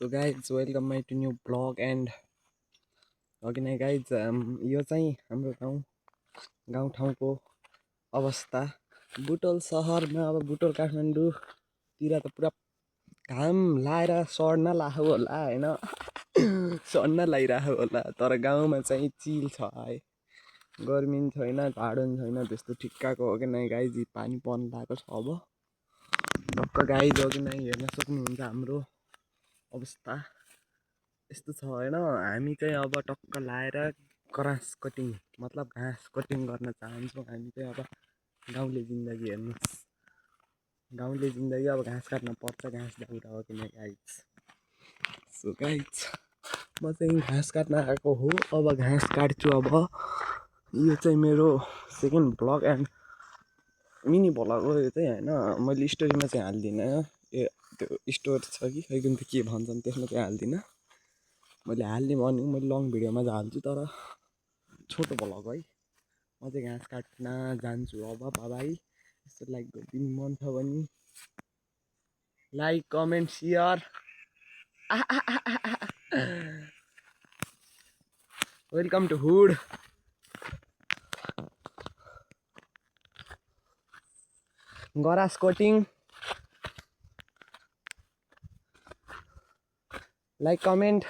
So guys, welcome my to new blog and okay guys, यो चाहिँ हाम्रो गाउँठाउँको अवस्था बुटोल सहरमा अब बुटोल काठमाडौँतिर त पुरा घाम लाएर सड्न लाग्यो होला हैन सड्न लागिरहेको होला तर गाउँमा चाहिँ चिल छ है गर्मी पनि छैन जाडो पनि छैन त्यस्तो ठिक्काको हो कि नै गाइज पानी पर्न लागेको छ अब टक्क गाइज हो कि नै हेर्न सक्नुहुन्छ हाम्रो अवस्था यस्तो छ हैन हामी चाहिँ अब टक्क लाएर ग्रास कटिङ मतलब घाँस कटिङ गर्न चाहन्छौँ हामी चाहिँ अब गाउँले जिन्दगी हेर्नुहोस् गाउँले जिन्दगी अब घाँस काट्न पर्छ घाँस दाउरा हो किन गाइज सो गाइज म चाहिँ घाँस काट्न आएको हो अब घाँस काट्छु अब यो चाहिँ मेरो second blog and mini blog हो यो चाहिँ हैन मैले स्टोरीमा चाहिँ हाल्दिनँ ए त्यो स्टोर छ कि खै कुन के भन्छन् त्यसमा चाहिँ हाल्दिनँ मैले हाल्ने भनेको मैले लङ भिडियोमा चाहिँ हाल्छु तर छोटो ब्लग है म चाहिँ घाँस काट्न जान्छु अब बाबाई यस्तो लाइक गरिदिनु मन छ भने like comment share welcome to हुड ग्रास कटिङ लाइक कमेन्ट